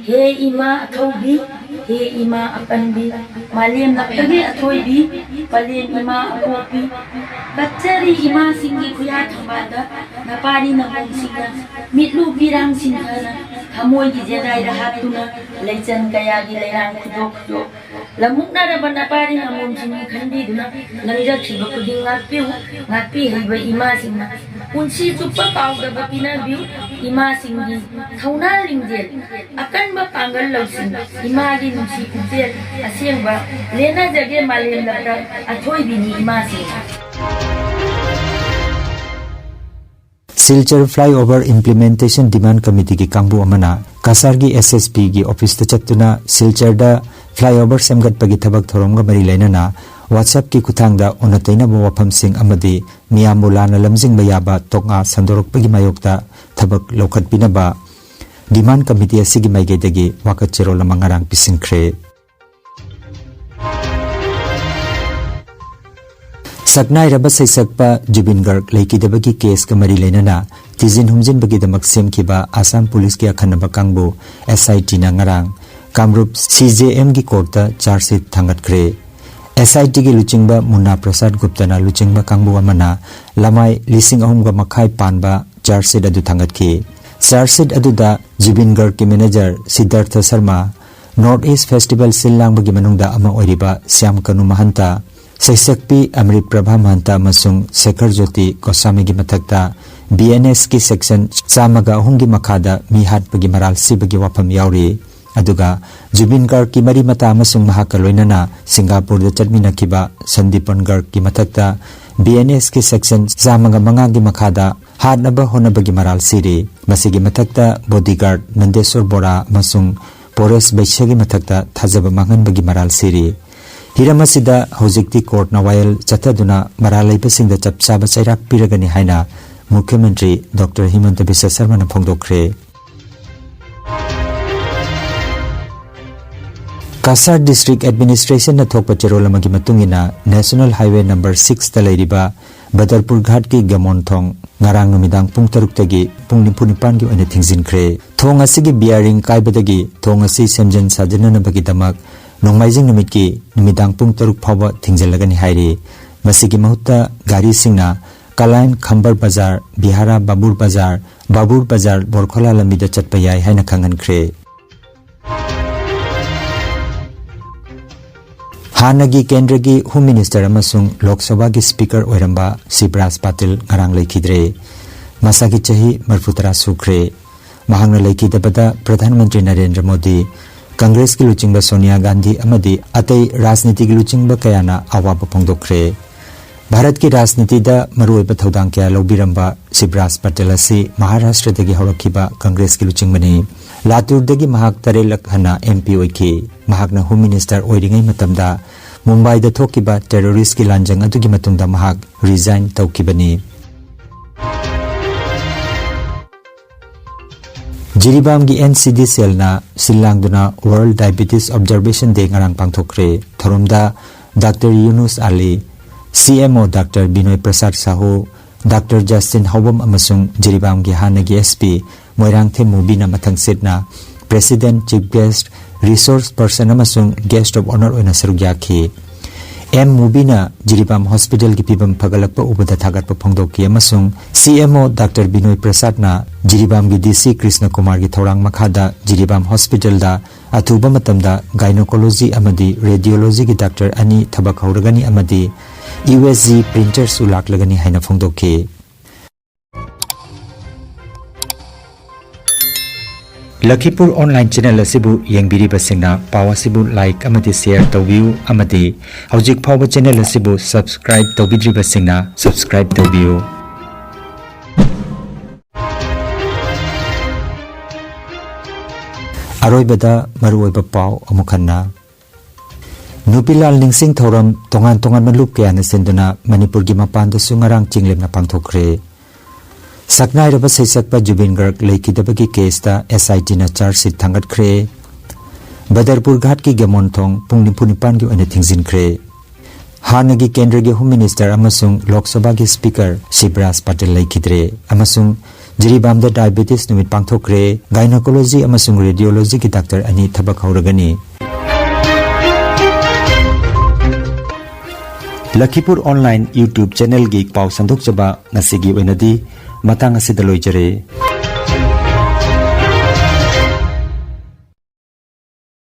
ꯍꯦ ꯏꯃꯥ ꯑꯊꯧꯕꯤ, ꯍꯦ ꯏꯃꯥ ꯑꯄꯟꯕꯤ, ꯃꯥꯂꯦꯝ ꯂꯛꯇꯒꯤ ꯑꯊꯣꯏꯕꯤ, ꯄꯂꯦꯝ ꯏꯃꯥ ꯑꯄꯣꯛꯄꯤ, ꯀꯠꯆꯔꯤ ꯏꯃꯥꯁꯤꯡꯒꯤ ꯈꯨꯌꯥ ꯊꯝꯕꯥꯜꯗ ꯅꯄꯥꯔꯤ ꯅꯄꯣꯝꯁꯤꯡꯅ ꯃꯤꯠꯂꯨ ꯄꯤꯔꯥꯡ ꯁꯤꯟꯊꯅ ꯊꯃꯣꯏꯒꯤ ꯖꯦꯗꯥꯏꯗ ꯍꯥꯞꯇꯨꯅ ꯂꯩꯆꯟ ꯀꯌꯥꯒꯤ ꯂꯩꯔꯥꯡ ꯈꯨꯗꯣꯛ ꯈꯨꯗꯣꯛ ꯂꯝꯃꯨꯛꯅꯔꯕ ꯅꯄꯥꯔꯤ ꯅꯄꯣꯝꯁꯤꯡꯕꯨ ꯈꯟꯕꯤꯗꯨꯅ ꯂꯪꯖꯈꯤꯕ ꯈꯨꯗꯤꯡ ꯉꯥꯛꯄꯤꯌꯨ꯫ ꯉꯥꯛꯄꯤ ꯍꯩꯕ ꯏꯃꯥꯁꯤꯡꯅ ꯄꯨꯟꯁꯤ ꯆꯨꯞꯄ ꯀꯥꯎꯗꯕ ꯄꯤꯅꯕꯤꯌꯨ꯫ ꯏꯃꯥꯁꯤꯡꯒꯤ ꯊꯧꯅꯥ ꯂꯤꯡꯖꯦꯜ, ꯑꯀꯟꯕ ꯄꯥꯡꯒꯜ ꯂꯧꯁꯤꯡ, ꯏꯃꯥꯒꯤ ꯅꯨꯡꯁꯤ ꯄꯨꯛꯆꯦꯜ ꯑꯁꯦꯡꯕ ꯂꯦꯟꯅꯖꯒꯦ ꯃꯥꯂꯦꯝ ꯂꯝꯗ ꯑꯊꯣꯏꯕꯤꯅꯤ ꯏꯃꯥꯁꯤꯡ꯫ ꯁꯤꯜꯆꯔ Flyover Implementation Demand Committeeꯒꯤ ꯀꯥꯡꯕꯨ ꯑꯃꯅ ꯀꯁꯥꯔꯒꯤ SSPꯒꯤ ꯑꯣꯐꯤꯁꯇ ꯆꯠꯇꯨꯅ ꯁꯤꯜꯆꯔꯗ flyover ꯁꯦꯝꯒꯠꯄꯒꯤ ꯊꯕꯛ ꯊꯧꯔꯝꯒ ꯃꯔꯤ ꯂꯩꯅꯅ WhatsAppꯀꯤ ꯈꯨꯠꯊꯥꯡꯗ ꯑꯣꯟꯅ ꯇꯩꯅꯕ ꯋꯥꯐꯝꯁꯤꯡ ꯑꯃꯗꯤ ꯃꯤꯌꯥꯝꯕꯨ ꯂꯥꯟꯅ ꯂꯝꯖꯤꯡꯕ ꯌꯥꯕ ꯇꯣꯛꯉꯥ ꯁꯟꯗꯣꯔꯛꯄꯒꯤ ꯃꯥꯌꯣꯛꯇ ꯊꯕꯛ ꯂꯧꯈꯠꯄꯤꯅꯕ demand committee ꯑꯁꯤꯒꯤ ꯃꯥꯏꯀꯩꯗꯒꯤ ꯋꯥꯀꯠ ꯆꯦꯔꯣꯜ ꯑꯃ ꯉꯔꯥꯡ ꯄꯤꯁꯤꯟꯈ꯭ꯔꯦ꯫ ꯁꯛꯅꯥꯏꯔꯕ ꯁꯩꯁꯛꯄ ꯖꯨꯕꯤꯟ ꯒꯔꯒ ꯂꯩꯈꯤꯗꯕꯒꯤ ꯀꯦꯁꯀ ꯃꯔꯤ ꯂꯩꯅꯅ ꯊꯤꯖꯤꯟ ꯍꯨꯝꯖꯤꯟꯕꯒꯤꯗꯃꯛ ꯁꯦꯝꯈꯤꯕ ꯑꯁꯥꯝ ꯄꯨꯂꯤꯁꯀꯤ ꯑꯈꯟꯅꯕ ꯀꯥꯡꯕꯨ, SITꯅ ꯉꯔꯥꯡ ꯀꯥꯃꯔꯨꯞ CJMꯒꯤ ꯀꯣꯔꯠꯇ charge sheet ꯊꯥꯡꯒꯠꯈ꯭ꯔꯦ꯫ SITꯒꯤ ꯂꯨꯆꯤꯡꯕ ꯃꯨꯟꯅꯥ ꯄ꯭ꯔꯁꯥꯗ ꯒꯨꯞꯇꯅ ꯂꯨꯆꯤꯡꯕ ꯀꯥꯡꯕꯨ ꯑꯃꯅ ꯂꯃꯥꯏ ꯂꯤꯁꯤꯡ ꯑꯍꯨꯝꯒ ꯃꯈꯥꯏ ꯄꯥꯟꯕ charge sheet ꯑꯗꯨ ꯊꯥꯡꯒꯠꯈꯤ꯫ Charge sheet ꯑꯗꯨꯗ ꯖꯨꯕꯤꯟ ꯒꯔꯒꯀꯤ manager ꯁꯤꯗꯥꯔꯊ Sharma, North East Festival ꯁꯤꯜ ꯂꯥꯡꯕꯒꯤ ꯃꯅꯨꯡꯗ ꯑꯃ ꯑꯣꯏꯔꯤꯕ ꯁ꯭ꯌꯥꯝ ꯀꯅꯨ ꯃꯍꯟꯇ, ꯁꯩꯁꯛꯄꯤ ꯑꯃ꯭ꯔꯤꯠ ꯄ꯭ꯔꯚꯥ ꯃꯍꯟꯇ ꯑꯃꯁꯨꯡ ꯁꯦꯈꯔ ꯖꯣꯇꯤ ꯒꯣꯁꯥꯃꯤꯒꯤ ꯃꯊꯛꯇ BNSꯀꯤ section ꯆꯥꯝꯃꯒ ꯑꯍꯨꯝꯒꯤ ꯃꯈꯥꯗ ꯃꯤ ꯍꯥꯠꯄꯒꯤ ꯃꯔꯥꯜ ꯁꯤꯕꯒꯤ ꯋꯥꯐꯝ ꯌꯥꯎꯔꯤ꯫ ꯑꯗꯨꯒ ꯖꯨꯕꯤꯟ ꯒꯔꯒꯀꯤ ꯃꯔꯤ ꯃꯇꯥ ꯑꯃꯁꯨꯡ ꯃꯍꯥꯛꯀ ꯂꯣꯏꯅꯅ ꯁꯤꯡꯒꯥꯄꯨꯔꯗ ꯆꯠꯃꯤꯟꯅꯈꯤꯕ ꯁꯟꯗꯤꯄꯟ ꯒꯔꯒꯀꯤ ꯃꯊꯛꯇ BNSꯀꯤ section ꯆꯥꯝꯃꯒ ꯃꯉꯥꯒꯤ ꯃꯈꯥꯗ ꯍꯥꯠꯅꯕ ꯍꯣꯠꯅꯕꯒꯤ ꯃꯔꯥꯜ ꯁꯤꯔꯤ꯫ ꯃꯁꯤꯒꯤ ꯃꯊꯛꯇ bodyguard ꯅꯟꯗꯦꯁꯣꯔ ꯕꯣꯔꯥ ꯑꯃꯁꯨꯡ ꯄꯣꯔꯦꯁ ꯕꯩꯁ꯭ꯌꯒꯤ ꯃꯊꯛꯇ ꯊꯥꯖꯕ ꯃꯥꯡꯍꯟꯕꯒꯤ ꯃꯔꯥꯜ ꯁꯤꯔꯤ꯫ ꯍꯤꯔꯝ ꯑꯁꯤꯗ ꯍꯧꯖꯤꯛꯇꯤ ꯀꯣꯔꯠꯅ ꯋꯥꯌꯦꯜ ꯆꯠꯊꯗꯨꯅ ꯃꯔꯥꯜ ꯂꯩꯕꯁꯤꯡꯗ ꯆꯞ ꯆꯥꯕ ꯆꯩꯔꯥꯛ ꯄꯤꯔꯒꯅꯤ ꯍꯥꯏꯅ ꯃꯨꯈ꯭ꯌ ꯃꯟꯇ꯭ꯔꯤ ꯗꯣꯛꯇꯔ ꯍꯤꯃꯟꯇ ꯕꯤꯁ꯭ꯋ ꯁꯔꯃꯅ ꯐꯣꯡꯗꯣꯛꯈ꯭ꯔꯦ꯫ ꯀꯁꯥꯔ ꯗꯤꯁꯇ꯭ꯔꯤꯛ ꯑꯦꯗꯃꯤꯅꯤꯁꯇ꯭ꯔꯦꯁꯟꯅ ꯊꯣꯛꯄ ꯆꯦꯔꯣꯜ ꯑꯃꯒꯤ ꯃꯇꯨꯡ ꯏꯟꯅ, ꯅꯦꯁꯅꯦꯜ ꯍꯥꯏꯋꯦ ꯅꯝꯕꯔ ꯁꯤꯛꯁꯇ ꯂꯩꯔꯤꯕ ꯕꯗꯔꯄꯨꯔ ꯘꯥꯠꯀꯤ ꯒꯃꯣꯟ ꯊꯣꯡ ꯉꯔꯥꯡ ꯅꯨꯃꯤꯗꯥꯡ ꯄꯨꯡ ꯇꯔꯨꯛꯇꯒꯤ ꯄꯨꯡ ꯅꯤꯐꯨ ꯅꯤꯄꯥꯟꯒꯤ ꯑꯣꯏꯅ ꯊꯤꯡꯖꯤꯟꯈ꯭ꯔꯦ꯫ ꯊꯣꯡ ꯑꯁꯤꯒꯤ ꯕꯤꯌꯥꯔꯤꯡ ꯀꯥꯏꯕꯗꯒꯤ ꯊꯣꯡ ꯑꯁꯤ ꯁꯦꯝꯖꯤꯟ ꯁꯥꯖꯤꯟꯅꯅꯕꯒꯤꯗꯃꯛ ꯅꯣꯡꯃꯥꯏꯖꯤꯡ ꯅꯨꯃꯤꯠꯀꯤ ꯅꯨꯃꯤꯗꯥꯡ ꯄꯨꯡ ꯇꯔꯨꯛ ꯐꯥꯎꯕ ꯊꯤꯡꯖꯤꯜꯂꯒꯅꯤ ꯍꯥꯏꯔꯤ꯫ ꯃꯁꯤꯒꯤ ꯃꯍꯨꯠꯇ ꯒꯥꯔꯤꯁꯤꯡꯅ ꯀꯂꯥꯏꯟ ꯈꯝꯕꯔ ꯕꯖꯥꯔ, ꯕꯤꯍꯥꯔꯥ ꯕꯥꯕꯨꯔ ꯕꯖꯥꯔ, ꯕꯥꯕꯨꯔ ꯕꯖꯥꯔ ꯕꯣꯔꯈꯣꯂꯥ ꯂꯝꯕꯤꯗ ꯆꯠꯄ ꯌꯥꯏ ꯍꯥꯏꯅ ꯈꯪꯍꯟꯈ꯭ꯔꯦ꯫ ꯍꯥꯟꯅꯒꯤ ꯀꯦꯟꯗ꯭ꯔꯒꯤ ꯍꯣꯝ ꯃꯤꯅꯤꯁꯇꯔ ꯑꯃꯁꯨꯡ ꯂꯣꯛ ꯁꯚꯥꯒꯤ ꯁ꯭ꯄꯤꯀꯔ ꯑꯣꯏꯔꯝꯕ ꯁꯤꯕꯔꯥꯖ ꯄꯥꯇꯤꯜ ꯉꯔꯥꯡ ꯂꯩꯈꯤꯗ꯭ꯔꯦ꯫ ꯃꯁꯥꯒꯤ ꯆꯍꯤ ꯃꯔꯤꯐꯨꯇꯔꯥ ꯁꯨꯈ꯭ꯔꯦ꯫ ꯃꯍꯥꯛꯅ ꯂꯩꯈꯤꯗꯕꯗ ꯄ꯭ꯔꯙꯥꯟ ꯃꯟꯇ꯭ꯔꯤ ꯅꯔꯦꯟꯗ꯭ꯔ ꯃꯣꯗꯤ, ꯀꯪꯒ꯭ꯔꯦꯁꯀꯤ ꯂꯨꯆꯤꯡꯕ ꯁꯣꯅꯤꯌꯥ ꯒꯥꯟꯙꯤ ꯑꯃꯗꯤ ꯑꯇꯩ ꯔꯥꯖꯅꯤꯇꯤꯒꯤ ꯂꯨꯆꯤꯡꯕ ꯀꯌꯥꯅ ꯑꯋꯥꯕ ꯐꯣꯡꯗꯣꯛꯈ꯭ꯔꯦ꯫ ꯚꯥꯔꯠꯀꯤ ꯔꯥꯖꯅꯤꯇꯤꯗ ꯃꯔꯨꯑꯣꯏꯕ ꯊꯧꯗꯥꯡ ꯀꯌꯥ ꯂꯧꯕꯤꯔꯝꯕ ꯁꯤꯕꯔꯥꯖ ꯄꯇꯦꯜ ꯑꯁꯤ ꯃꯍꯥꯔꯥꯁꯇ꯭ꯔꯗꯒꯤ ꯍꯧꯔꯛꯈꯤꯕ ꯀꯪꯒ꯭ꯔꯦꯁꯀꯤ ꯂꯨꯆꯤꯡꯕꯅꯤ꯫ ꯂꯥꯇꯨꯔꯗꯒꯤ ꯃꯍꯥꯛ ꯇꯔꯦꯠꯂꯛ ꯍꯟꯅ ꯑꯦꯝ ꯄꯤ ꯑꯣꯏꯈꯤ꯫ ꯃꯍꯥꯛꯅ ꯍꯣꯝ ꯃꯤꯅꯤꯁꯇꯔ ꯑꯣꯏꯔꯤꯉꯩ ꯃꯇꯝꯗ ꯃꯨꯝꯕꯥꯏꯗ ꯊꯣꯛꯈꯤꯕ ꯇꯦꯔꯣꯔꯤꯁꯀꯤ ꯂꯥꯟꯖꯪ ꯑꯗꯨꯒꯤ ꯃꯇꯨꯡꯗ ꯃꯍꯥꯛ ꯔꯤꯖꯥꯏꯟ ꯇꯧꯈꯤꯕꯅꯤ꯫ ꯖꯤꯔꯤꯕꯥꯝꯒꯤ ꯑꯦꯟ ꯁꯤ ꯗꯤ ꯁꯦꯜꯅ ꯁꯤꯜ ꯂꯥꯡꯗꯨꯅ ꯋꯥꯔꯜꯗ ꯗꯥꯏꯕꯦꯇꯤꯁ ꯑꯣꯕꯖꯔꯕꯦꯁꯟ ꯗꯦ ꯉꯔꯥꯡ ꯄꯥꯡꯊꯣꯛꯈ꯭ꯔꯦ꯫ ꯊꯧꯔꯝꯗ ꯗꯥꯛꯇꯔ ꯌꯨꯅꯨꯁ ꯑꯂꯤ, ꯁꯤ ꯑꯦꯝ ꯑꯣ ꯗꯥꯛꯇꯔ ꯕꯤꯅꯣꯏ ꯄ꯭ꯔꯁꯥꯗ ꯁꯥꯍꯨ, ꯗꯥꯛꯇꯔ ꯖꯁꯇꯤꯟ ꯍꯥꯎꯕꯝ ꯑꯃꯁꯨꯡ ꯖꯤꯔꯤꯕꯥꯝꯒꯤ ꯍꯥꯟꯅꯒꯤ ꯑꯦꯁ ꯄꯤ ꯃꯣꯏꯔꯥꯡꯊꯦꯝ ꯃꯨꯕꯤꯅ ꯃꯊꯪ ꯁꯤꯠꯅ President, Chief Guest, Resource Person ꯑꯃꯁꯨꯡ Guest of Honour ꯑꯣꯏꯅ ꯁꯔꯨꯛ ꯌꯥꯈꯤ꯫ ꯑꯦꯝ ꯃꯨꯕꯤꯅ ꯖꯤꯔꯤꯕꯥꯝ ꯍꯣꯁꯄꯤꯇꯥꯜꯒꯤ ꯐꯤꯕꯝ ꯐꯒꯠꯂꯛꯄ ꯎꯕꯗ ꯊꯥꯒꯠꯄ ꯐꯣꯡꯗꯣꯛꯈꯤ ꯑꯃꯁꯨꯡ ꯁꯤ ꯑꯦꯝ ꯑꯣ ꯗꯥꯛꯇꯔ ꯕꯤꯅꯣꯏ ꯄ꯭ꯔꯁꯥꯗꯅ ꯖꯤꯔꯤꯕꯥꯝꯒꯤ ꯗꯤ ꯁꯤ ꯀ꯭ꯔꯤꯁꯅ ꯀꯨꯃꯥꯔꯒꯤ ꯊꯧꯔꯥꯡ ꯃꯈꯥꯗ ꯖꯤꯔꯤꯕꯥꯝ ꯍꯣꯁꯄꯤꯇꯥꯜꯗ ꯑꯊꯨꯕ ꯃꯇꯝꯗ ꯒꯥꯏꯅꯣꯀꯣꯂꯣꯖꯤ ꯑꯃꯗꯤ ꯔꯦꯗꯤꯑꯣꯂꯣꯖꯤꯒꯤ ꯗꯥꯛꯇꯔ ꯑꯅꯤ ꯊꯕꯛ ꯍꯧꯔꯒꯅꯤ ꯑꯃꯗꯤ ꯌꯨ ꯑꯦꯁ ꯖꯤ ꯄ꯭ꯔꯤꯟꯇꯔꯁꯨ ꯂꯥꯛꯂꯒꯅꯤ ꯍꯥꯏꯅ ꯐꯣꯡꯗꯣꯛꯈꯤ꯫ ꯂꯈꯤꯄꯨꯔ ꯑꯣꯟꯂꯥꯏꯟ ꯆꯦꯅꯦꯜ ꯑꯁꯤꯕꯨ ꯌꯦꯡꯕꯤꯔꯤꯕꯁꯤꯡꯅ ꯄꯥꯎ ꯑꯁꯤꯕꯨ ꯂꯥꯏꯛ ꯑꯃꯗꯤ ꯁꯦꯌꯔ ꯇꯧꯕꯤꯌꯨ ꯑꯃꯗꯤ ꯍꯧꯖꯤꯛ ꯐꯥꯎꯕ ꯆꯦꯅꯦꯜ ꯑꯁꯤꯕꯨ ꯁꯕꯁꯀ꯭ꯔꯥꯏꯕ ꯇꯧꯕꯤꯗ꯭ꯔꯤꯕꯁꯤꯡꯅ ꯁꯕꯁꯀ꯭ꯔꯥꯏꯕ ꯇꯧꯕꯤꯌꯨ꯫ ꯑꯔꯣꯏꯕꯗ ꯃꯔꯨꯑꯣꯏꯕ ꯄꯥꯎ ꯑꯃꯨꯛ ꯍꯟꯅ꯫ ꯅꯨꯄꯤꯂꯥꯜ ꯅꯤꯡꯁꯤꯡ ꯊꯧꯔꯝ ꯇꯣꯉꯥꯟ ꯇꯣꯉꯥꯟꯕ ꯂꯨꯞ ꯀꯌꯥꯅ ꯁꯤꯟꯗꯨꯅ ꯃꯅꯤꯄꯨꯔꯒꯤ ꯃꯄꯥꯟꯗꯁꯨ ꯉꯔꯥꯡ ꯆꯤꯡꯂꯦꯝꯅ ꯄꯥꯡꯊꯣꯛꯈ꯭ꯔꯦ꯫ ꯁꯛꯅꯥꯏꯔꯕ ꯁꯩꯁꯛꯄ ꯖꯨꯕꯤꯟ ꯒꯔꯒ ꯂꯩꯈꯤꯗꯕꯒꯤ ꯀꯦꯁꯇ ꯑꯦꯁ ꯑꯥꯏ ꯇꯤꯅ ꯆꯥꯔꯖ ꯁꯤꯠ ꯊꯥꯡꯒꯠꯈ꯭ꯔꯦ꯫ ꯕꯗꯔꯄꯨꯔ ꯘꯥꯠꯀꯤ ꯒꯦꯃꯣꯟ ꯊꯣꯡ ꯄꯨꯡ ꯅꯤꯐꯨ ꯅꯤꯄꯥꯟꯒꯤ ꯑꯣꯏꯅ ꯊꯤꯡꯖꯤꯟꯈ꯭ꯔꯦ꯫ ꯍꯥꯟꯅꯒꯤ ꯀꯦꯟꯗ꯭ꯔꯒꯤ ꯍꯣꯝ ꯃꯤꯅꯤꯁꯇꯔ ꯑꯃꯁꯨꯡ ꯂꯣꯛ ꯁꯚꯥꯒꯤ ꯁ꯭ꯄꯤꯀꯔ ꯁꯤꯕꯔꯥꯖ ꯄꯥꯇꯤꯜ ꯂꯩꯈꯤꯗ꯭ꯔꯦ ꯑꯃꯁꯨꯡ ꯖꯤꯔꯤꯕꯥꯝꯗ ꯗꯥꯏꯕꯦꯇꯤꯁ ꯅꯨꯃꯤꯠ ꯄꯥꯡꯊꯣꯛꯈ꯭ꯔꯦ꯫ ꯒꯥꯏꯅꯣꯀꯣꯂꯣꯖꯤ ꯑꯃꯁꯨꯡ ꯔꯦꯗꯤꯑꯣꯂꯣꯖꯤꯒꯤ ꯗꯥꯛꯇꯔ ꯑꯅꯤ ꯊꯕꯛ ꯍꯧꯔꯒꯅꯤ꯫ ꯂꯈꯤꯄꯨꯔ ꯑꯣꯟꯂꯥꯏꯟ YouTube ꯆꯦꯅꯦꯜꯒꯤ ꯄꯥꯎ ꯁꯟꯗꯣꯛꯆꯕ ꯉꯁꯤꯒꯤ ꯑꯣꯏꯅꯗꯤ ꯃꯇꯥꯡ ꯑꯁꯤꯗ ꯂꯣꯏꯖꯔꯦ꯫